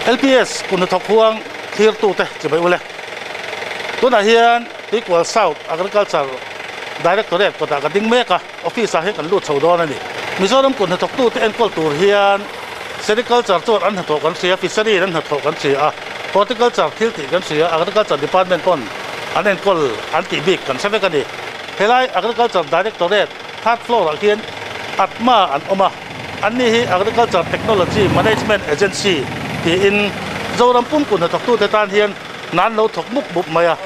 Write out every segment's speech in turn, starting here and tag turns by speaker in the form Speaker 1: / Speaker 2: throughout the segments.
Speaker 1: LPS Kuhnathawk huang thlirtute chibai ule. Tunah hian Tuikual South Agriculture Directorate kawtah ka ding mek a, office ah hian kan lut chho dawn a ni. Mizoram kuhnathawktute enkawl tur hian Sericulture chuan an hnathawh kan hria, Fishery in an hnathawh kan hria a, Horticulture thil tih kan hria, Agriculture Department pawn an enkawl an tih bik kan hre vek a ni. Helai Agriculture Directorate third floor ah khian ATMA an awm a. Anni hi Agriculture Technology Management Agency tiin Zoram pumpu hnathawktute tan hian hna an lo thawk mup mup mai a.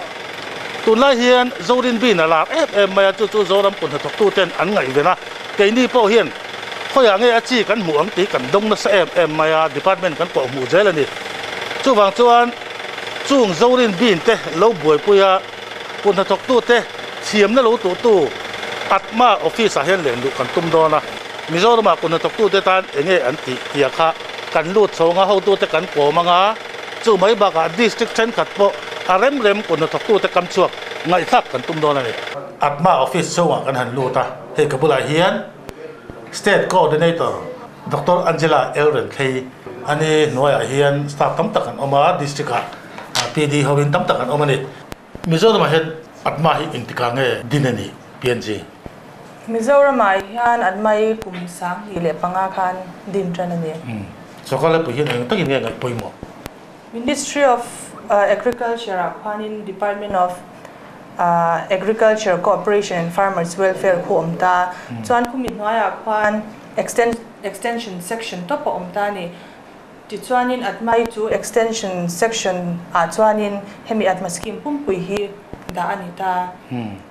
Speaker 1: Tunlai hian Zorin bin a lar em em mai a, chu chu Zoram pu hnathawktuten an ngaihven a. Keini pawh hian khawiah nge a chi kan hmuh ang tih kan dawng nasa em em mai a, department kan pawh hmuh zel a ni. Chuvang chuan chung Zorin bin te lo buaipui a, pu hnathawktute thiamna lo tuhtu ATMA office ah hian len luh kan tum dawn a. Mizoramah kut hnathawktute tan enge an tih tia kha kan lut chho anga hotute kan kawm anga chu mai bakah district thenkhat pawh a rem rem kut hnathawktute kam chhuak ngaihthlak kan tum dawn a ni. ATMA office chhungah kan han lut a, hei ka bulah hian State Coordinator Doctor Angela L Renthlei a ni hnuaiah hian staff tam tak an awm a, district ah PD hovin tam tak an awm a ni. Mizoramah hian ATMA hi engtikah nge din a nih PNG?
Speaker 2: Mizoramah hian ATMA hi kum 2005 khan din tan a ni.
Speaker 1: Sawrkar laipui hian eng takin nge ngaih pawimawh?
Speaker 2: Ministry of Agriculture ah khuanin Department of Agriculture Cooperation and Farmers Welfare khu awm ta. Chuan khumi hnuaiah khuan Extension Section tawp a awm ta a ni. Tichuanin ATMA hi chu Extension Section ah chuanin hemi ATMA scheme pumpui hi dah a ni ta.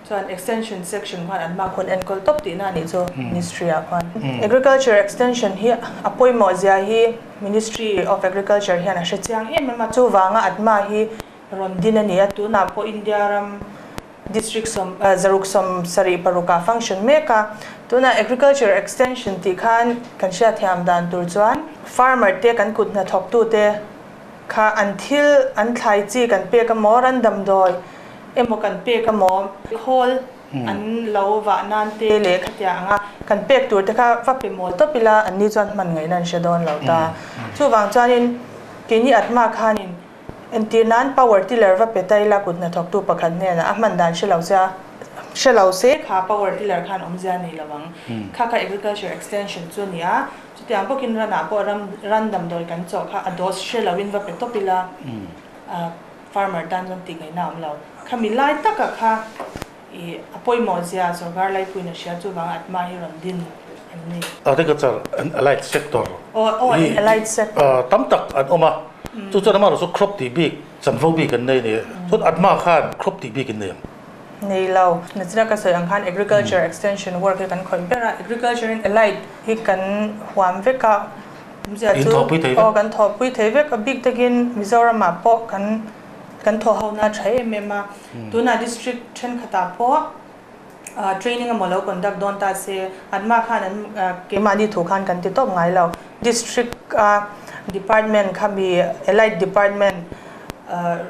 Speaker 2: Chuan Extension Section khuan ATMA khuan enkawl tawp tihna a nih chu Ministry ah khuan. Agriculture Extension hi a pawimawh zia hi Ministry of Agriculture hian a hre chiang em em a, chuvanga ATMA hi rawn din a ni a, tunah pawh India ram District sawm zaruk 76 ah function mek a, tunah Agriculture Extension tih khan kan hriatthiam dan tur chuan farmer te kan kut hnathawktu te kha an thil an thlai chi kan pek emaw ran damdawi emaw kan pek emaw khawl an lo vah nan te leh khatiang anga kan pek tur te kha va pe mawl tawp ila an ni chuan hman ngaihna an hre dawn lo ta. Chuvang chuanin keini atma khanin Entir nan power tiller va pe ta ila kut hnathawktu pakhat hnenah a hman dan hre lo che a, hre lo se kha power tiller khan awmzia a nei lo ang. Kha kha agriculture extension chu a ni a, chutiang bawkin ranah pawh ram ran damdawi kan chawh kha a dose hre loin va pe tawp ila farmer tan chuan tih ngaihna a awm lo. Khami lai taka kha i a pawimawh zia sorkar laipuiin a hria chuvang ATMA hi rawn din an ni.
Speaker 1: Agriculture and Allied Sector
Speaker 2: hi
Speaker 1: tam tak an awm a, chu chuan amaherawh chu crop tih bik chanvo bik an nei a ni. Chuan ATMA khan crop tih bik in nei ang?
Speaker 2: Nei lo. Nachina ka sawi ang khan Agriculture Extension work hi kan khawih ber a, Agriculture and Allied hi kan huam vek a, awmzia chu aw kan thawhpui thei vek a, bik takin Mizoramah pawh kan Kan thawhhona a tha em em a, tunah district thenkhatah pawh training emaw lo conduct dawn ta se, anmah khan an keimahni thu khan kan ti tawp ngai lo. District a department kha mi allied department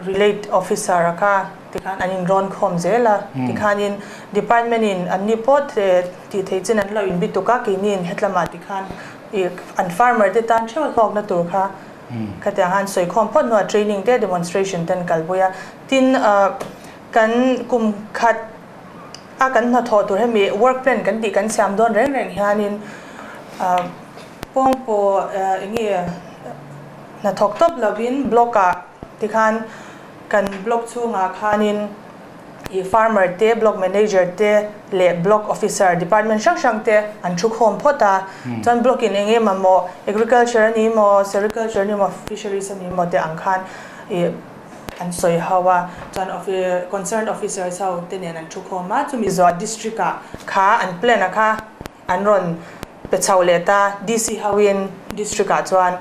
Speaker 2: relate officer a kha tikhan an inrawn khawm zel a, tikhanin department in anni pawh tih theih chin an lo inbituk a, keiniin hetlamah tikhan an farmer te tan theuh hlawkna tur kha Khatiang han sawi khawm phawt hnuah training te demonstration te an kalpui a. Tin, kan kum khat a kan hnathawh tur hemi work plan kan tih kan siam dawn reng reng hianin pawngpaw eng nge hnathawk tawp lovin block ah tikhan kan block chhungah khanin Ih farmer te, block manager te leh block officer department hrang hrang te an thu khawm phawt a. Chuan block in eng em maw agriculture a ni maw, sericulture a ni maw, fisheries a ni maw te ang khan ih an sawi ho a. Chuan concerned officers ho te nen an thu khawm a, chumi zawh district ah kha an plan a kha an rawn pe chho leh ta. DC ho in district ah chuan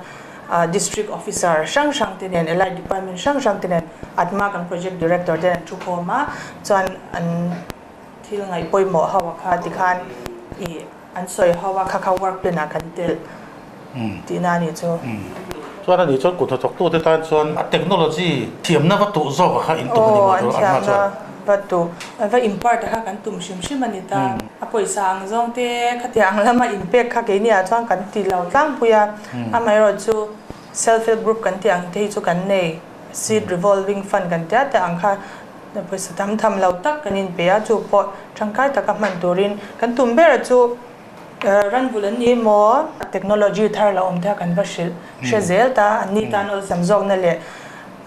Speaker 2: District Officer hrang hrang te nen, Allied Department hrang hrang te nen, ATMA kan Project Director te an thu khawm a, chuan an thil ngaih pawimawh ho a kha tikhan ih an sawi ho a, kha kha work plan ah kan telh tihna a nih chu.
Speaker 1: Chuan a nih chuan kut hnathawktu te tan chuan a technology thiamna va tuh zawk a kha in tum a ni maw chu ATMA chuan.
Speaker 2: Va tuh, va impart a kha kan tum hrim hrim a ni ta. A pawisa ang zawng te khatiang lama inpek kha keini ah chuan kan ti lo tlangpui a, amaherawhchu. Self help group kan tih ang te hi chu kan nei, seed revolving fund kan tia te ang kha pawisa tam tham lo tak kan inpe a, chu pawh tangkai taka hman turin kan tum ber chu ranvul an ni emaw technology thar lo awm te kha kan va hrilh hre zel ta, an ni tan awlsam zawkna leh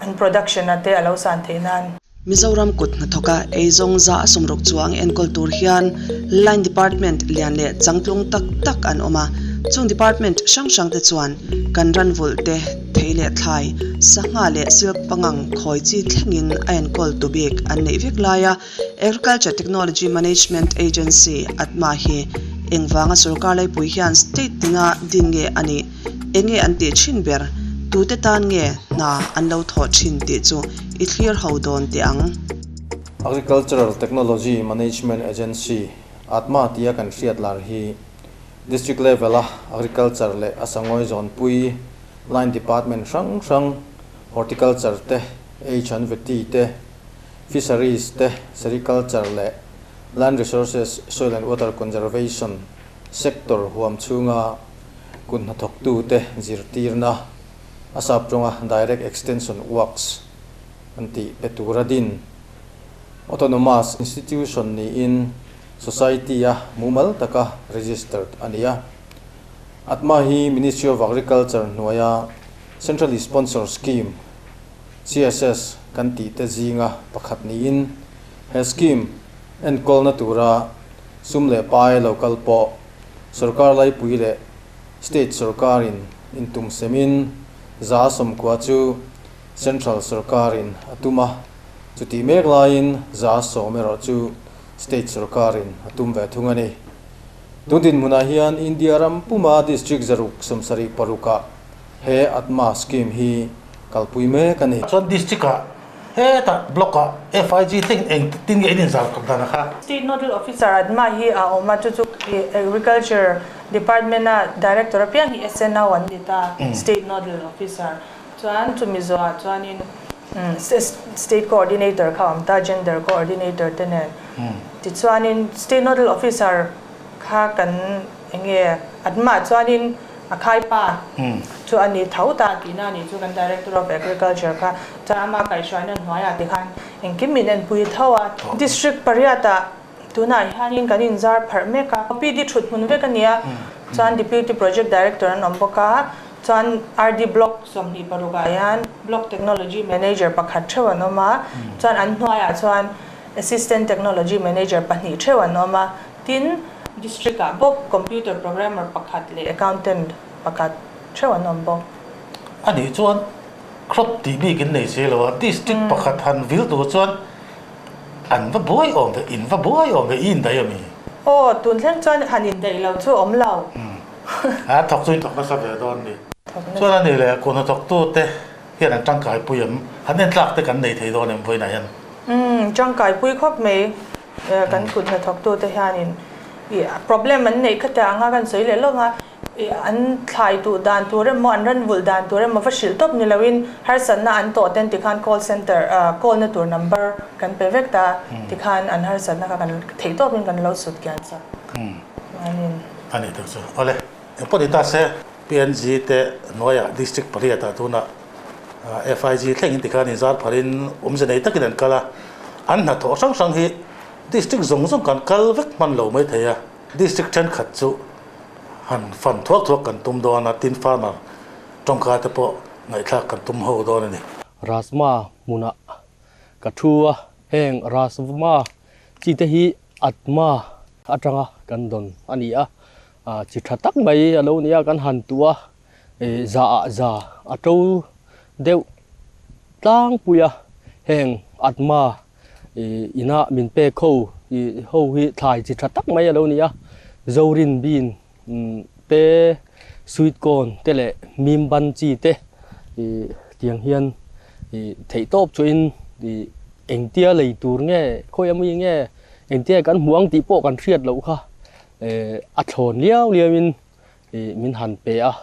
Speaker 2: an production a te a lo san theih nan.
Speaker 3: Mizoram kut hnathawka eizawng za a sawmruk chuang enkawl tur hian Line Department lian leh changtlung tak tak an awm a, chung department hrang hrang te chuan kan ran vulh te, thei leh thlai, sangha leh silk pangang khawi chi thlengin a enkawl tu bik an neih vek lai a, Agriculture Technology Management Agency, ATMA, hi engvanga sorkar laipui hian state tina din nge a nih? Enge an tih thin ber? Tute tan nge hna an lo thawh thin tih chu i thlir ho dawn teh ang.
Speaker 4: Agricultural Technology Management Agency, ATMA, tia kan hriat lar hi District level a Agriculture leh a sangawi zawnpui line department hrang hrang Horticulture te, H&VT te, Fisheries te, Sericulture leh Land Resources, Soil and Water Conservation sector huam chhunga kut hnathawktute zirtirna a sap tawnga Direct Extension Works an tih pe tura din Autonomous Institution niin Society-a mumal taka registered a ni a. ATMA hi Ministry of Agriculture hnuaia Centrally Sponsored Scheme, CSS, kan tih te zinga pakhat niin he scheme enkawlna tura sum leh pai lo kal pawh Sorkar laipui leh State sorkarin intum semin 90% chu Central sorkarin a tum a, chutih mek laiin 10% erawh chu State sorkarin a tum ve thung a ni. Tun dinhmunah hian India ram puma District 176ah he ATMA scheme hi kalpui mek a ni.
Speaker 1: Chuan District-ah Hetah block ah FIG thleng eng tin nge in inzar kawp dan a kha?
Speaker 2: State Nodal Officer ADMA hi a awm a, chu chu Agriculture Department a Director apiang hi SNO an ni ta, State Nodal Officer. Chuan chumi zawhah chuanin State Coordinator kha a awm ta, Gender Coordinator te nen. Tichuanin State Nodal Officer kha kan eng nge ADMA chuanin A khai pa chu a ni tho ta tihna a nih chu kan Director of Agriculture kha chuan ama kaihhruaina hnuaiah tikhan engkim min enpui tho a. District pariatah tunah hianin kan inzar pharh mek a. PD thut hmun vek a ni a, chuan Deputy Project Director an awm bawk a, chuan RD Block 26 ah hian Block Technology Manager pakhat theuh an awm a, chuan an hnuaiah chuan Assistant Technology Manager pahnih theuh an awm a. Tin, District ah bawk Computer Programmer pakhat leh Accountant pakhat theuh an awm bawk.
Speaker 1: A nih chuan crop tih bik in nei si lo a, District pakhat han vil tur chuan an va buai awm ve, in va buai awm ve, i indaih a mi?
Speaker 2: Aw, tun thleng chuan han indaih lo chu awm lo.
Speaker 1: A thawk chu in thawk nasa ve dawn ni. Chuan a nih leh kawhna thawktute hian an tangkaipui em? Han entlak te kan nei thei dawn em vawiinah hian?
Speaker 2: Umm, tangkaipui khawp mai. Kan kut hnathawktute hianin ih problem an neih kha tiang anga kan sawi leh lawk a, ih an thlai duh dan tur emaw an ran vulh dan tur emaw va hrilh tawp ni loin harsatna an tawh ten tikhan call center ah call na tur number kan pe vek ta tikhan an harsatna kha kan theih tawpin kan lo sut kian sak chuanin.
Speaker 1: A nih tak chu. Awle, engpawh ni ta se PNG te hnuaiah district pariatah tunah FIG thlengin tikhan inzar pharin awmze nei takin an kal a, an hnathawh hrang hrang hi district zawng zawng kan kal vek hman lo mai thei a, district thenkhat chu han fan thuak thuak kan tum dawn a, tin farmer tawngka te pawh ngaihthlak kan tum ho dawn a ni.
Speaker 5: Rajma hmunah ka thu a, heng Rajma chi te hi Atma atanga kan dawn a ni a, chi tha tak mai a lo ni a, kan han tuh a. Za ah za a to deuh tlangpui a, heng Atma ina min pek ho ho hi thlai chi tha tak mai a lo ni a, Zorin bean te, sweet corn te leh mim ban chi te tiang hian theihtawp chuahin engtia lei tur nge khawi ami nge engtia kan hmuh ang tih pawh kan hriat loh kha a thlawn liau liauin Ih min han pe a,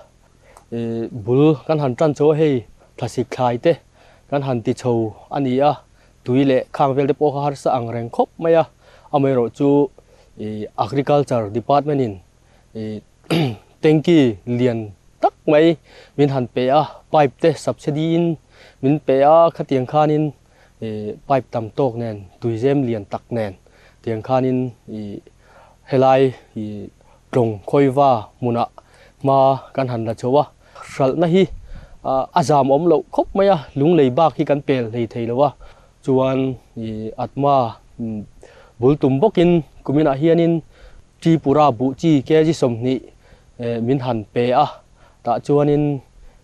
Speaker 5: ih bul kan han tan chho a hei thlasik thlai te kan han ti chho a ni a, tui leh khang vel te pawh kha harsa ang reng khawp mai a, amaherawh chu ih agriculture department in ih tanky lian tak mai min han pe a, pipe te subsidy in min pe a, khatiang khanin pipe tam tawk nen tuizem lian tak nen tiang khanin ih helai ih tlawng khawiva hmunah hma kan han la chho a, hralhna hi a zam awm loh khawp mai a, lunglei bak hi kan pel hlei thei lo a, chuan ih atma bul tum bawkin kuminah hianin Tripura buh chi kg 20 min han pe a, tah chuanin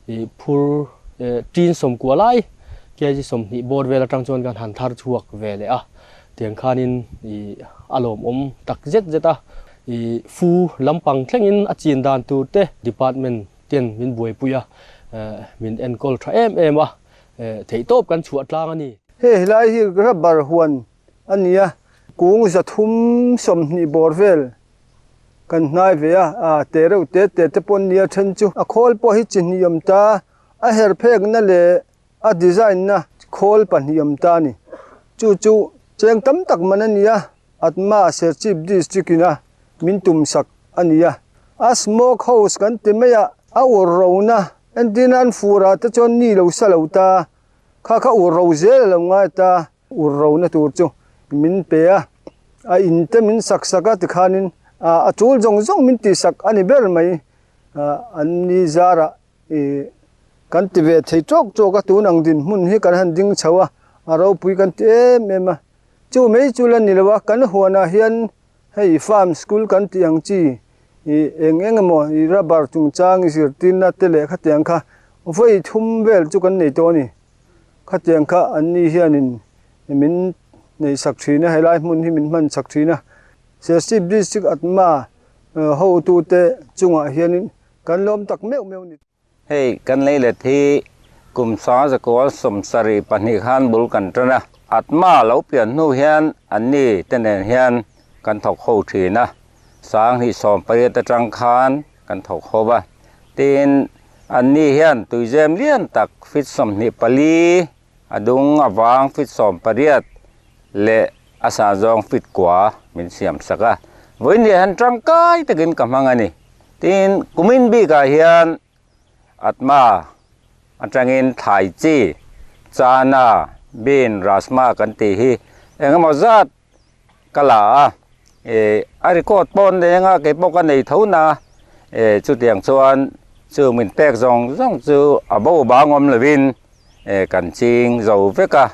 Speaker 5: ih phur tin 90 lai kg 20 bawr vel atang chuan kan han thar chhuak ve leh a, tiang khanin ih a lawmawm tak zet zet a, ih fu lampang thlengin a chin dan tur te department ten min buaipui a, min enkawl tha em em a, theihtawp kan chhuah tlang a ni.
Speaker 6: Hei helai hi rubber huan a ni a, kung 320 bawr vel kan hnai ve a, a te reuh te te te pawh an nia then chu a khawl pawh hi chi hnih awm ta, a her phekna leh a design na khawl pahnih awm ta a ni. Chu chu cheng tam tak man a ni a, Atma Serchhip District in a min tum sak a ni a, a smoke house kan ti mai a, a ur rona entirna an fur ah te chuan ni lo sa lo ta, kha kha ur ro zel a lo ngai ta. Ur rona tur chu min pe a, a in te min sak sak a tikhanin a tul zawng zawng min tih sak a ni ber mai. An ni zarah kan ti ve thei tawk tawk a, tun ang dinhmun hi kan han ding chho a, a ropui kan ti em em a. Chu mai chu la ni lo a, kan huanah hian hei farm school kan tih ang chi eng eng emaw rubber chungchang zirtirna te leh khatiang kha vawi thum vel chu kan nei tawh a ni. Khatiang kha an ni hianin min neih sak thin a, helai hmun hi min hman sak thin a. Serchhip District Atma hotute chungah hianin kan lawm tak meuh meuh ni.
Speaker 7: Hei kan lei let hi kum 1972 khan bul kan tan a, Atma lo pian hnu hian an ni te nen hian kan thawk ho thin a, 2018 atang khan kan thawk ho va. Tin, anni hian tuizem lian tak feet 24, a dung a vang feet 18 leh a sah zawng feet 9 min siam sak a. Vawiin hian tangkai takin ka hmang a ni. Tin, kumin bikah hian Atma atangin thlai chi, chana, bean, rajma kan tih hi engemaw zat ka la a, eh a record pawh an nei anga kei pawh ka nei tho na, eh chutiang chuan chu min pek zawng zawng chu a bo bang awm lovin eh kan ching zo vek a,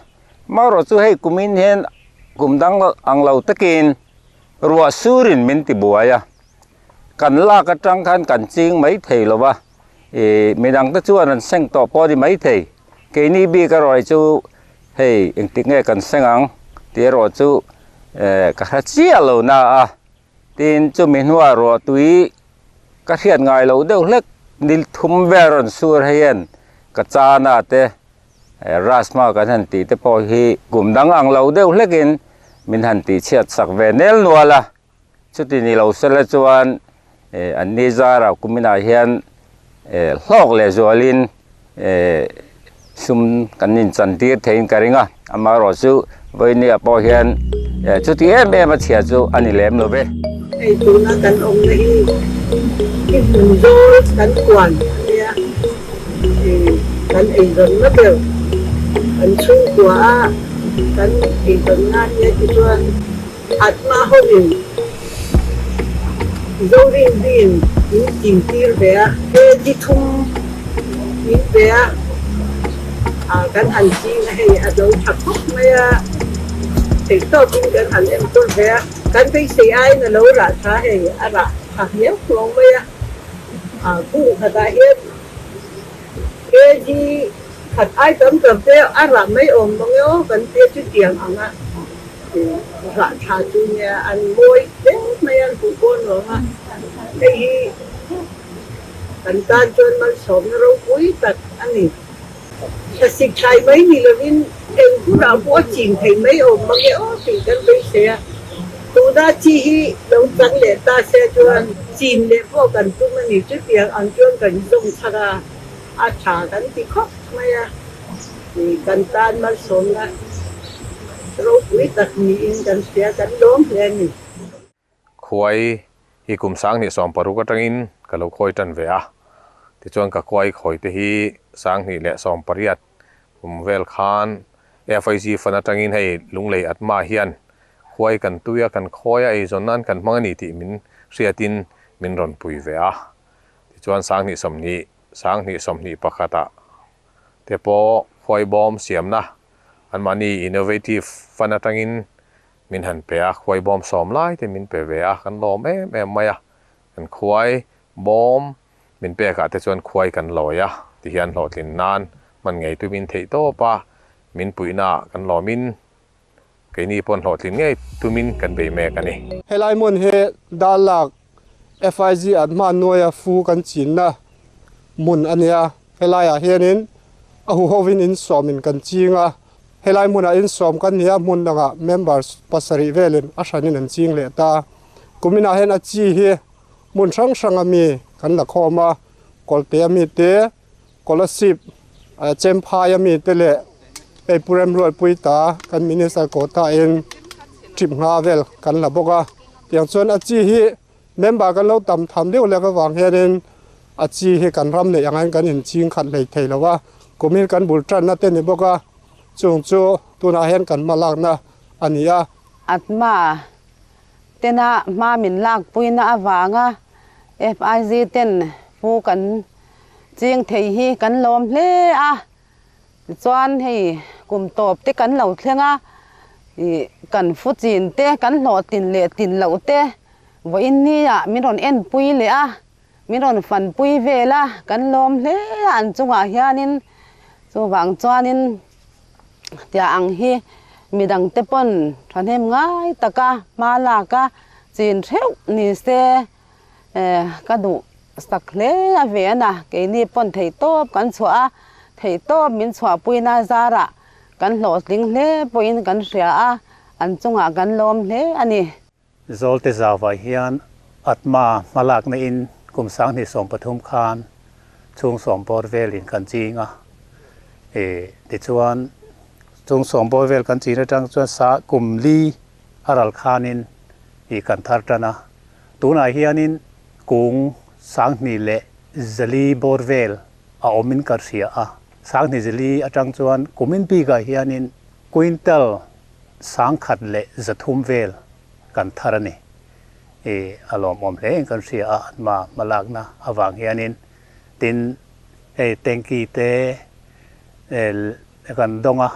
Speaker 7: marawh chu hei kumin hian kum dang ang lo takin ruah surin min ti buai a, kan lak atang khan kan ching mai thei lo va, eh midang te chuan an seng tawh pawh a ni mai thei, keini bik erawh chu Hei engtik nge kan seng ang tih erawh chu ka hre chiah lo na a, tin chumi hnuah ruah tui ka hriat ngai loh deuh hlek nil thum vel rawn sur hei hian ka chana te rajma kan han tih te pawh hi kum dang ang lo deuh hlekin min han tih chhiat sak ve nel nual a, chuti ni lo sela chuan an ni zarah kuminah hian hlawk leh zualin sum kan inchan tir theiin ka ring a, amaherawh chu vawinia pawh hian chuti em em a chhia chu a ni lem lo ve.
Speaker 8: Hei tuna kan awmna hi i hmun zawl kan kuan a nia, kan eizawnna ber kan chhungkua a kan eizawnna a nia tichuan Atma hovin Zorinriin min tintir ve a, kg thum min pe a, kan han ching a hei a zo tha khawp mai a, theihtawpin kan han enkawl ve a, kan beisei aiin a lo rah tha hei a rah tha hniau hnuau mai a, kung khatah hian kg khat ai tam tam te a rah mai awm mang e aw kan tia chutiang ang a. Rah tha chu nia an mawi hle mai a, an hmuh pawh nuam a, hei hi kan tan chuan malsawmna ropui tak a ni. Thlasik thlai mai ni lovin eng hunah pawh a chin thei mai awm mang e aw tih kan beisei a, tuna chi hi lo chang leh ta se chuan chin leh pawh kan tum a ni, chutiang ang chuan kan zawng chhak a, a tha kan ti khawp mai a. Kan tan malsawmna ropui tak niin kan hria, kan lawm hle a ni.
Speaker 9: Khuai hi kum 2016 atangin ka lo khawi tan ve a. Tichuan ka khuai khawi te hi 2018 kum vel khan FIG fund atangin hei Lunglei Atma hian khuai kan tui a, kan khawi a, eizawn nan kan hmang a ni tih min hriatin min rawn pui ve a. Tichuan 2020, 2021 ah te pawh khuai bawm siamna anmahni innovative fund atangin min han pe a, khuai bawm sawm lai te min pe ve a, kan lawm em em mai a. Kan khuai bawm min pekah te chuan khuai kan lawi a, tihian hlawhtlin nan hman ngei tumin theih tawp a, min puihna ah kan lawmin keini pawn hlawhtlin ngei tumin kan bei mek a ni.
Speaker 6: Helai hmun hi Darlak FIG an hma nuaia fu kan chinna hmun a nia. Helaiah hianin a huhovin insawmin kan ching a, helai hmunah insawm kan ni a, hmun dangah members pasarih velin a hranin an ching leh ta. Kuminah hian a chi hi hmun hrang hranga mi kan la khawm a, Kawltea mi te, Kolasib Chemphaia mi te leh hei Pu Remruatpui ta kan Minister quota in trip ngha vel kan la bawk a. Tiang chuan a chi hi member kan lo tam tham deuh lek avang hianin a chi hi kan ram neih angin kan inching khat hlei thei lo a, kumin kan bul tanna te ni bawk a, chung chu tunah hian kan hma lakna a ni a.
Speaker 10: Atma tena hma min lakpuina avanga FIG ten pu kan ching thei hi kan lawm hle a, tichuan hei kum tawp te kan lo thleng a, ih kan fu chin te kan hlawhtlin leh tlin loh te vawiin nia min rawn enpui leh a, min rawn fanpui vel a, kan lawm hle a an chungah hianin chuvang chuanin tia ang hi midangte pawn thahnem ngai taka hma lak a chin hreuh ni se ka duh sak hle a ve a na keini pawn theihtawp kan chhuah a theihtawp min chhuahpuina zarah kan hlawhtling hle pawhin kan hria a an chungah kan lawm hle a ni.
Speaker 11: Zawlte zauvah hian Atma hmalakna in kum 2013 khan chhung sawm bawr velin kan ching a, e tichuan chung sawm bawr vel kan chin atang chuan sa kum li a ral khanin i kan thar tan a, tunah hianin kung 2400 bawr vel a awmin ka hria a, 2400 atang chuan kumin bikah hianin quintal 1300 vel kan thar a ni. I a lawmawm hle in kan hria a, an ma hmalakna avang hianin tin hei tanky te kan dawng a,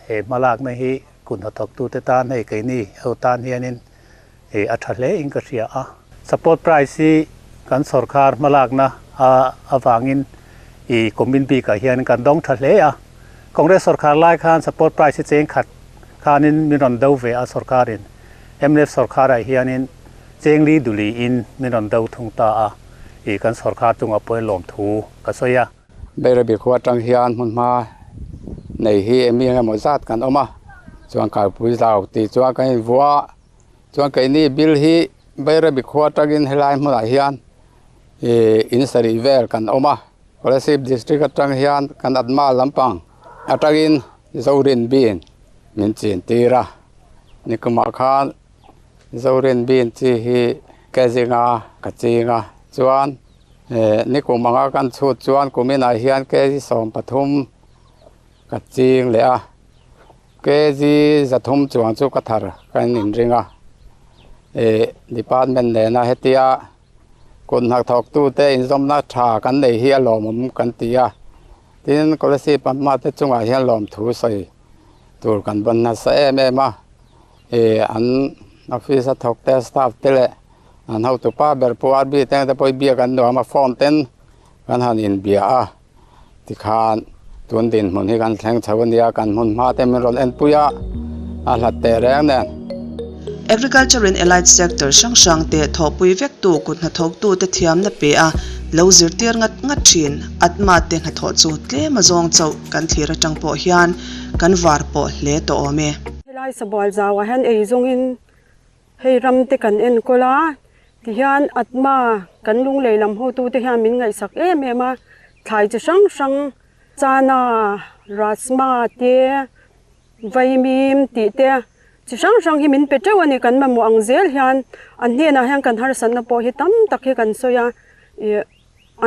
Speaker 11: he hmalakna hi kut hnathawktute tan hei keini ho tan hianin a tha hle in ka hria a. Support price hi kan sorkar hmalakna avangin i kumin bikah hian kan dawng tha hle a. Congress sorkar lai khan support price hi cheng khat khanin min rawn do ve a sorkarin. Mnf sorkarah hianin cheng li duliin min rawn do thung ta a, i kan sorkar chungah pawh hian lawmthu ka sawi a.
Speaker 12: Bairabi khua atang hian hmunhma nei hi emi engemaw zat kan awm a, chuan kalpui zau tih chuan kan invuah a, chuan keini bill hi Bairabi khua atangin helai hmunah hian ih in sarih vel kan awm a, Kolasib district atang hian kan Atma lampang atangin Zorin bin min chin tir a, nikumah khan Zorin bin chi hi kg nga ka ching a, chuan eh nikum anga kan chhut chuan kuminah hian kg 13 ka ching leh a, kg 300 chuang chu ka thar ka inring a, eh department nena hetia kut hnathawktute inzawmna tha kan nei hi a lawmawm kan ti a, tin Kolasib hma te chungah hian lawmthu sawi tur kan ban nasa em em a, ih an office a thawk te staff te leh an hotupa ber Pu RB te te pawh hi biak an nuam a phone ten kan han inbia a, tikhan tun dinhmun hi kan thleng chho a nia kan hmun hma te min rawn enpui a, a hlat teh reng nen.
Speaker 3: Agriculture in Allied Sector hrang hrang te thawhpui vektu kut hnathawktu te thiamna pe a, lo zirtir ngat ngat thin. Atma te hnathawh chu tlem a zawng chauh kan thlir atang pawh hian kan var pawh hle tawh awm e.
Speaker 13: Helai sabual zauah hian ei zawngin hei ram te kan enkawl a, tihian Atma kan lunglei lam hotute hian min ngaihsak em em a, thlai chi hrang hrang chana, rajma te, Vaimim tih te chi hrang hrang hi min pe teuh a ni, kan mamawh ang zel hian an hnenah hian kan harsatna pawh hi tam tak hi kan sawi a, ih.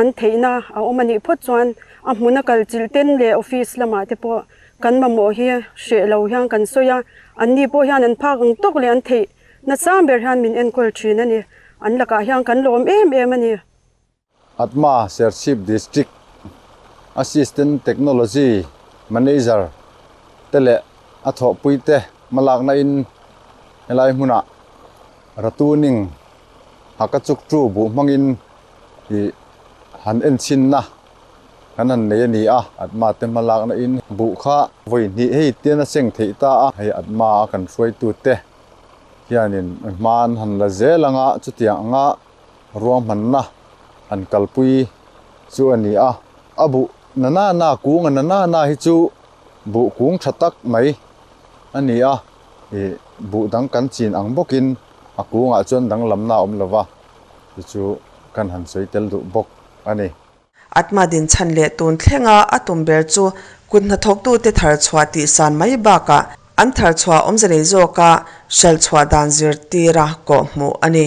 Speaker 13: an theihna a awm a nih phawt chuan a hmun a kal chilh ten leh office lamah te pawh kan mamawh hi hreh lo hian kan sawi a, anni pawh hian an phak ang tawk leh an theih nasang ber hian min enkawl thin a ni. An lakah hian kan lawm em em a ni.
Speaker 14: Atma Serchhip District Assistant Technology Manager te leh a thawhpuite hmalakna in helai hmunah Ratuning Hakachuktu buh hmangin ih han enchinna kan han nei a ni a, Atma te hmalakna in buh kha vawi hnih hei tian a seng theih ta a, hei Atma a kan hruaitute hianin hma an han la zel anga chutiang anga ruahmanna an kalpui chu a ni a, a buh na na na kung a na na na hi chu buh kung tha tak mai a ni a, ih buh dang kan chin ang bawkin a kungah chuan danglamna a awm lo va, chu chu kan han sawi tel duh bawk a ni.
Speaker 3: Atma dinchhan leh tun thlenga a tum ber chu kut hnathawktute thar chhuah tih san mai bakah an thar chhuah awmze nei zawka hralh chhuah dan zirtira kawhhmuh a ni.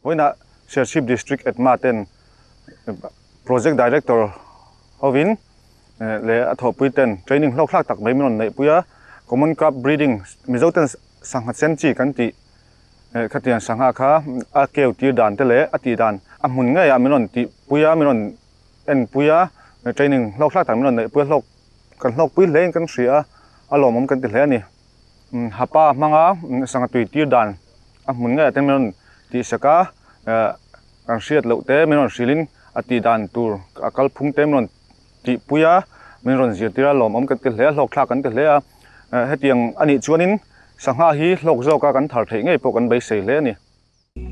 Speaker 15: Vawiinah Serchhip District Atma ten Project Director hovin leh a thawhpui ten training hlawk hlak tak mai min rawn neihpui a, Common Carp Breeding Mizo ten sangha sen chi kan tih khatiang sangha kha a keu tir dan te leh a tih dan a hmun ngeiah min rawn tihpui a, min rawn enpui a, training hlawk hlak tak min rawn neihpui a, hlawk kan hlawkpui hle in kan hria a, a lawmawm kan ti hle a ni. Hapa hmanga sangha tui tir dan a hmun ngeiah te min rawn tihsak a, kan hriat loh te min rawn hrilhin a tih dan tur a kalphung te min rawn tihpui a, min rawn zirtir a, lawmawm kan ti hle a, hlawkthlak kan ti hle a, hetiang a nih chuanin sangha hi hlawk zawka kan thar theih ngei pawh kan beisei hle a ni.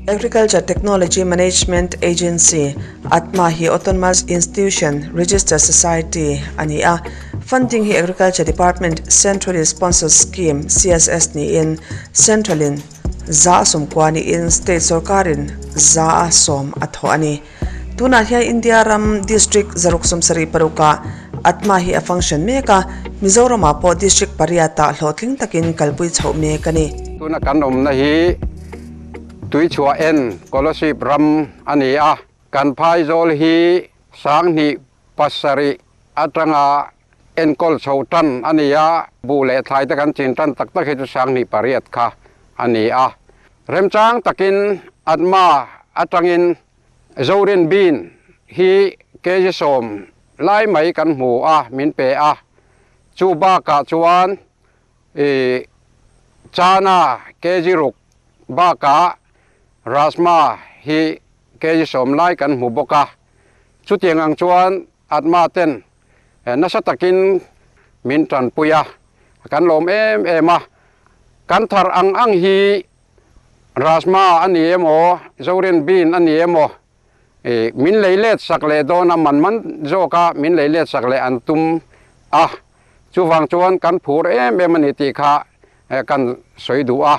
Speaker 3: Agriculture Technology Management Agency, ATMA, hi Autonomous Institution, Registered Society, a ni a. Funding hi Agriculture Department Centrally Sponsored Scheme, CSS, niin Central-in 190 niin State sorkarin 110 a thawh a ni. Tunah hian India ram District 176ah ATMA hi a function mek a, Mizoramah pawh District pariatah hlawhtling takin kalpui chhoh mek a ni.
Speaker 12: Tuna kan awmna hi Tuichhuah en Kolasib ram a ni a, kan phaizawl hi 2007 atanga enkawl chho tan a ni a, buh leh thlai te kan chin tan tak tak hi chu 2008 kha a ni a. Remchang takin Atma atangin Zorin Bean hi kg 10 lai mai kan hmu a, min pe a, chu bakah chuan I chana kg 6 bakah Rajma hi kg 10 lai kan hmu bawk a, chutiang ang chuan Atma ten nasa takin min tanpui a, kan lawm em em a, kan thar ang ang hi Rajma a ni emaw Zorin Bean a ni emaw min lei let sak leh dawn a, man man zawka min lei let sak leh an tum a, chuvang chuan kan phur em em a ni tih kha kan sawi duh a,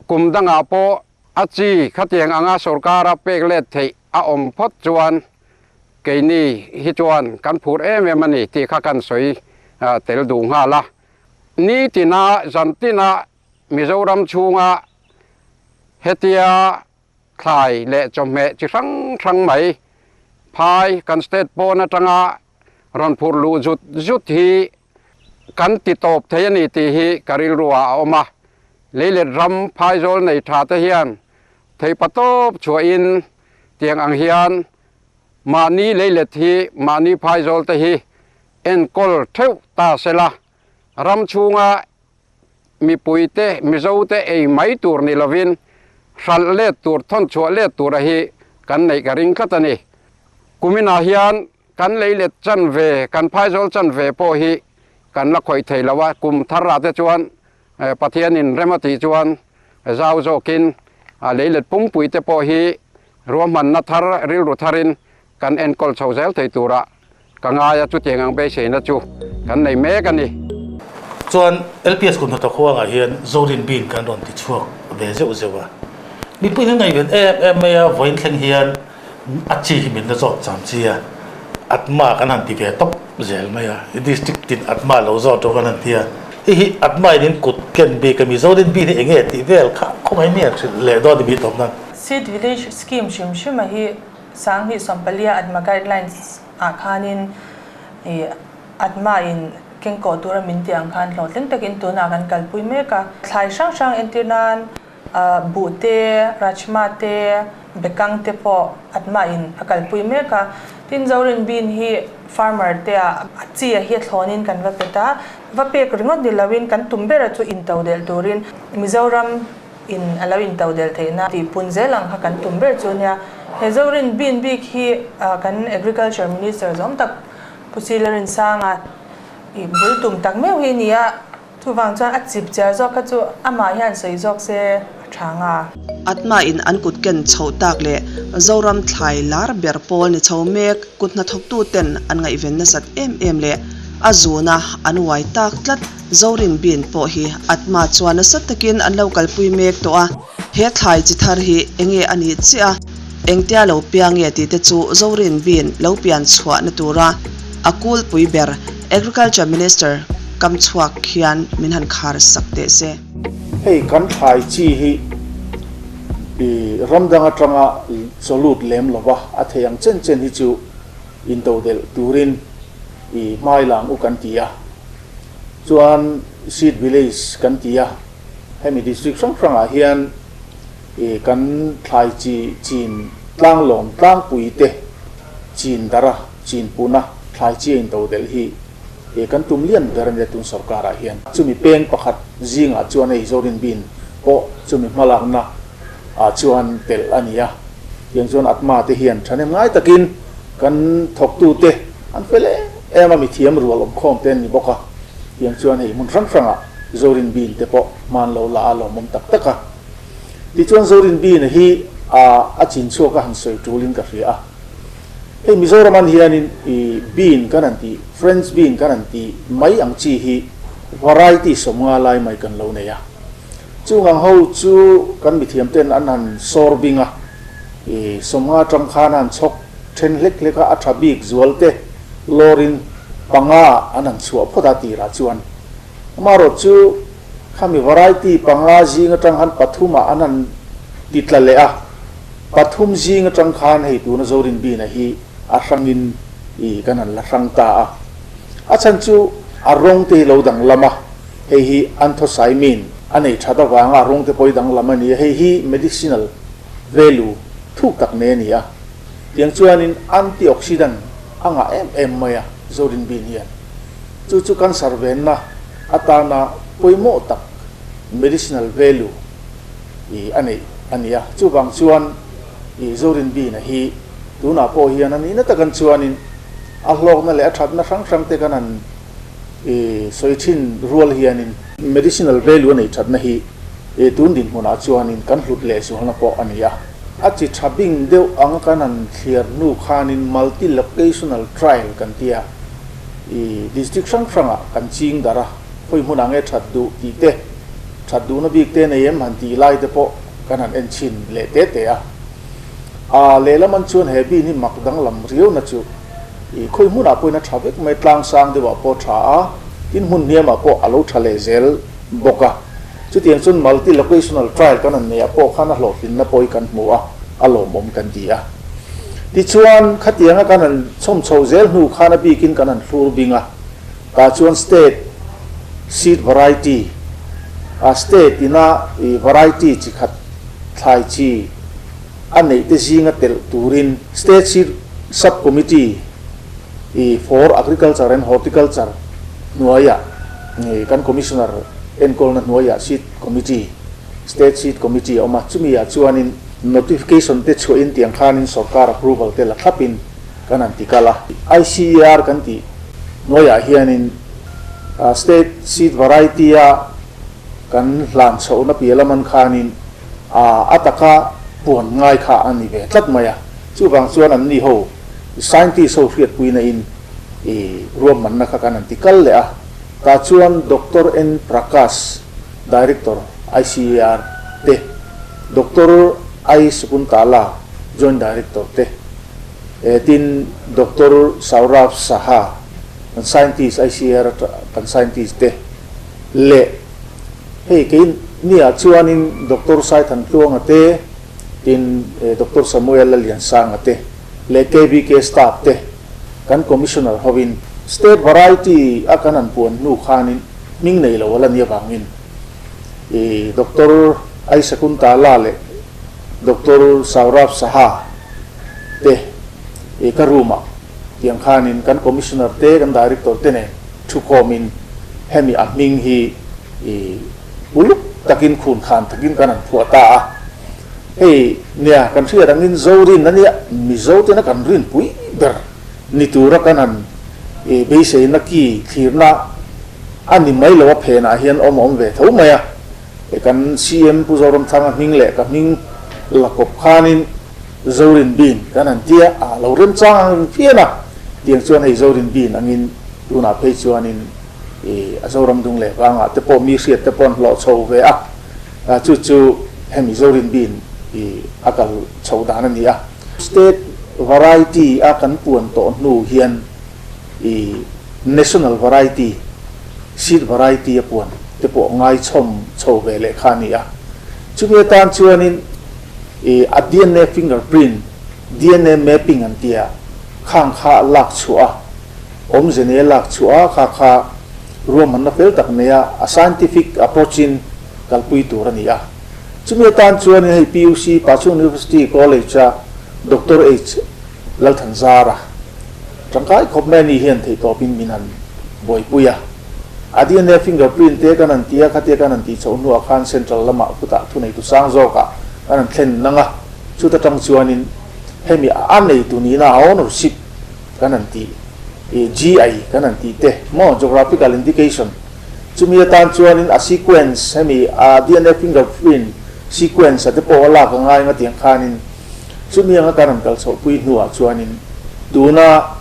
Speaker 12: kum dangah pawh a chi khatiang anga sorkara pek let theih a awm phawt chuan keini hi chuan kan phur em em a ni tih kha kan sawi tel duh nghal a, ni tina zan tina Mizoram chhunga hetia thlai leh chawhmeh chi hrang hrang mai phai kan state pawn atanga rawn phurh luh zut zut hi kan ti tawp thei a ni tih hi ka rilru ah a awm a, leilet ram phaizawl nei tha te hian theipa tawp chhuahin tiang ang hian mahni leilet hi mahni phaizawl te hi enkawl theuh ta sela ram chhunga mipui te Mizo te ei mai tur ni lovin hralh let tur thawn chhuah let tura hi kan neih ka ring tlat a ni. Kuminah hian kan leilet chan ve kan phaizawl chan ve pawh hi kan la khawih thei lo a, kum thar ah te chuan Pathianin rem a tih chuan zau zawkin leilet pumpui te pawh hi ruahmanna thar rilru tharin kan enkawl chho zel thei tura ka ngai a, chutiang ang beiseina chu kan nei mek a ni.
Speaker 1: Chuan LPS kum hnathawk huangah hian Zorin Bean kan rawn ti chhuak ve zeuh zeuh a, mipuiin an ngaihven em em mai a, vawiin thleng hian a chi hi min la zawt cham chi a, Atma kan han ti ve tawp zel mai a, district tin Atma lo zawt rawh kan han ti a, hei hi Atma in in kut ken bik a mi, Zorin Bean hi eng nge tih vel kha khawngaih mi an hrilh leh dawn i mi tawp nan.
Speaker 2: Seed Village Scheme hrim hrim a hi. 2024 a ATMA guidelines ah khanin ih ATMA in kengkawh tura min tih ang khan hlawhtling takin tunah kan kalpui mek a. Thlai hrang hrang entir nan buh te, rajma te, bekang te pawh ATMA in a kalpui mek a. Tin, Zorin bean hi farmer te ah a chi a hi a thlawnin kan va pet a. Va pek ringawt ni loin kan tum ber a chu intodelh turin Mizoram in a lo intodelh theihna tih pun zel ang kha kan tum ber chu nia. He Zorin bean bik hi kan Agriculture Minister zawm tak Pu Silarinsanga i bul tum tak meuh hi a ni a, chuvang chuan a chip chiar zawk kha chu amah hian sawi zawk se a tha nga.
Speaker 3: Atma in an kut ken chhoh tak leh Zoram thlai lar ber pawl ni chho mek kut hnathawktu ten an ngaihven nasat em em leh a zuna an uai tak tlat Zorin bean pawh hi Atma chuan nasa takin an lo kalpui mek tawh a, he thlai chi thar hi enge a nih chiah a, engtia lo piang nge tih te chu Zorin bean lo pian chhuahna tura a kulpui ber Agriculture Minister kam chhuak khian min han khar sak teh se.
Speaker 1: Hei kan thlai chi hi i ram dang atanga chawlut lem lova a thei ang chen chen hi chu intodelh turin i hmai lang u kan ti a. Chuan Seed Village kan ti a, hemi district hrang hrangah hian ih kan thlai chi chin tlanglawm tlangpui te chin dara chin puna thlai chi a intodelh hi ih kan tum lian ber a nia tun sorkarah hian. Chumi peng pakhat zingah chuan hei Zorin Bin pawh chumi hmalakna ah chuan telh a ni a, tiang chuan Atma te hian thahnem ngai takin kan thawktute an fel em. Em a mithiam rual awmkhawm te an ni bawk a, tiang chuan hei hmun hrang hrangah Zorin Bean te pawh hman lo la a lawmawm tak tak a. Tichuan Zorin Bean hi a a chin chhuak a han sawi tulin ka hria a. Hei Mizoram an hianin i bean kan han tih, French bean kan han tih mai ang chi hi variety sawmnga lai mai kan lo nei a. Chung ang ho chu kan mithiam ten an han sawr bing a, i sawmnga atang khan a han chhawk then hlek hlek a, a tha bik zual te lawrin panga an han chhuah phawt a tirah chuan amaherawh chu khami variety panga zing atang khan pathum ah an han ti tla leh a, pathum zing atang khan hei tuna Zorin Bina hi a hrangin i kan han la hrang ta a, a chhan chu a rawng te hi lo danglam a, hei hi anthocyanin a nei that avanga a rawng te pawh hi danglam a ni a, hei hi medicinal value thuk tak nei a ni a. Tiang chuanin antioxidant a ngah em em mai a, Zorin bean hian. Chu chu cancer venna atana pawimawh tak medicinal value i a neih a ni a. Chuvang chuan i Zorin bean a hi tunah pawh hian a nihna takan chuanin a hlawkna leh a thatna hrang hrang te kan han i sawi thin rual hianin medicinal value a neih thatna hi i tun dinhmunah chuanin kan hlut leh zualna pawh a ni a. A chi tha bing deuh anga kan han thliar hnu khanin multi locational trial kan ti a, i district hrang hrangah kan ching darh a, khawi hmunah nge that duh tih te, that duhna bik te nei em han tih lai te pawh kan han en chhin leh te te a. A lehlam an chuan he bin hi mak danglam riauna chu i khawi hmunah pawhin a tha vek mai, tlang sang deuhah pawh a tha a, tin hmun hniamah pawh a lo tha leh zel bawk a. Chutiang chuan multi locational trial kan han neih ah pawh khan a hlawhtlinna pawh hi kan hmu a, a lawmawm kan ti a. Tichuan, khatianga kan han chhawm chho zel hnu khan a bikin kan han thlur bing a, tah chuan state seed variety, a state ina i variety chi khat thlai chi a neih te zinga telh turin state seed sub committee i for agriculture and horticulture hnuaiah kan commissioner enkawlna hnuaiah seed committee, state seed committee a awm a, chumi ah chuanin notification te chhuahin tiang khanin sorkar approval te la thlapin kan han ti kal a. ICAR kan tih hnuaiah hianin state seed variety a kan hlan chhohna piah laman khanin a taka puan ngai kha a ni ve tlat mai a, chuvang chuan anni ho scientist ho hriatpuina in i ruahmanna kha kan han ti kal leh a, tah chuan Doctor N Prakash, Director, ICAR te, Doctor I Sakuntala, Joint Director te, tin Doctor Saurav Saha, kan scientist, ICAR kan scientist te leh hei kei niah chuanin Doctor Saithan Tluanga te, tin Doctor Samuel Laliansanga te. leh KVK staff te kan Commissioner hovin State Variety a kan han puan hnu khanin hming nei lo a la ni avangin i Doctor Aisha Kuntala leh Doctor Saurabh Saha te i ka room ah tiang khanin kan Commissioner te kan Director te nen thukhawmin hemi a hming hi i uluk takin khun khan takin kan han phuah ta a. Hei nia kan hriat angin Zorin a nia Mizo tena kan rinpui ber ni tura kan han beiseina ki thlirna a ni mai lo a phenah hian awm a awm ve tho mai a. Kan CM Pu Zoramthanga hming leh ka hming la kawp khanin Zorin bin kan han tia a lo remchang ang ring phian a, tiang chuan hei Zorin bin angin tunah phei chuanin a Zoram dung leh vangah te pawh mi hriat te pawh an hlawh chho ve a. Chu chu hemi Zorin bin i a kal chho dan a ni a. State variety a kan puan tawh hnu hian i national variety, seed variety a puan te pawh ngai chhawm chho ve leh kha a ni a. Chumi atan chuanin i a dna fingerprint, dna mapping an tia, khang kha lak chhuah a, awmze nei a lak chhuah a, kha kha ruahmanna fel tak neia a scientific approach in kalpui tur a ni a. Chumi atan chuanin hei PUC, Pachung University College a Doctor H. Lalthanzara tangkai khawp mai a ni hian theihtawpin min han buaipui a. A dna fingerprint te kan han ti a, khatia kan han tih chhoh hnuah khan Central lamah kutah thuneitu sang zawkah kan han thlen nang a, chuta tang chuanin hemi a neitu nihna a ownership kan han tih GI kan han tih te maw geographical indication chumi atan chuanin a sequence hemi a dna fingerprint sequence a te pawh a lak a ngai nga tiang khanin chumi anga kan han kal chhoh pui hnuah chuanin tuna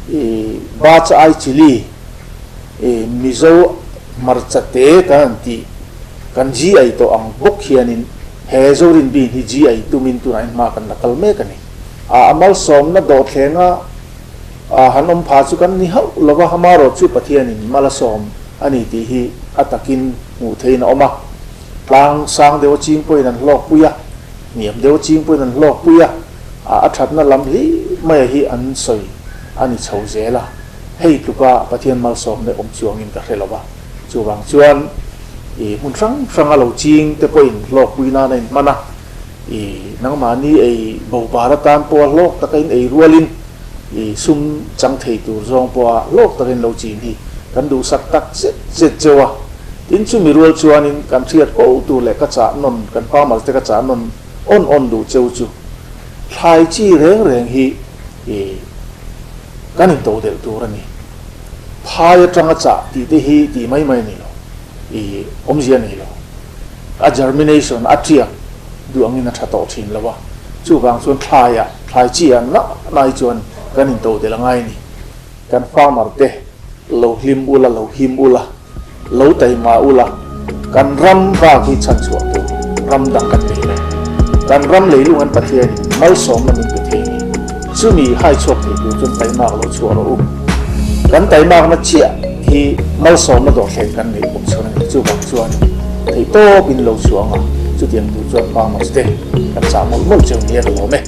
Speaker 1: i Bacha ai chili i Mizo hmarcha te kan han tih kan GI tawh ang bawk hianin he Zorin bin hi GI tumin tunah hian hma kan la kal mek a ni. A malsawmna dawhthlenga han awm pha chu kan ni hauh lo va, amarawh chu Pathianin mal a sawm a ni tih hi a takin hmuh theihin a awm a. Tlang sang deuh a ching pawhin an hlawkpui a, hniam deuh a ching pawhin an hlawkpui a, a thatna lam hli maia hi an sawi a ni chho zel a. Hei tluka Pathian malsawmna awm chuangin ka hre lo va, chuvang chuan i hmun hrang hranga lo ching te pawhin hlawkpui nan a inhman a. I nangmahni ei bo bar atan pawha hlawk taka in ei rualin i sum chang thei tur zawng pawha hlawk taka in lo chin hi kan duhsak tak zet zet cheu a. Tin, chumi rual chuanin kan hriat ko tur leh ka chah nawn, kan farmers te ka chah nawn awn awn duh cheu chu thlai chi reng reng hi i kan into delh tur a ni. Phai atanga chah tih te hi tih mai mai a ni lo, i awmzia a nei lo. A germination a tiak duh angin a tha tawh thin lo a, chuvang chuan thlaiah thlai chi ah nah nai chuan kan into delh a ngai a ni. Kan farmer te lo hlim ula, lo him ula, lo taima ula, kan ram bak hi chhan chhuah tur ram dang kan nei lo. Kan ram leilung an Pathianin malsawmna min pe thei a ni. Chumi hai chhuak thei tur chuan taimak lo chhuah rawh u. Kan taimakna chiah hi malsawmna dawhthleng kan neih bawk chhan a ni. Chuvang chuan theihtawpin lo chhuah ang a, chutiang tur chuan farmers te kan chah mawlh mawlh cheu nia ka lawm e.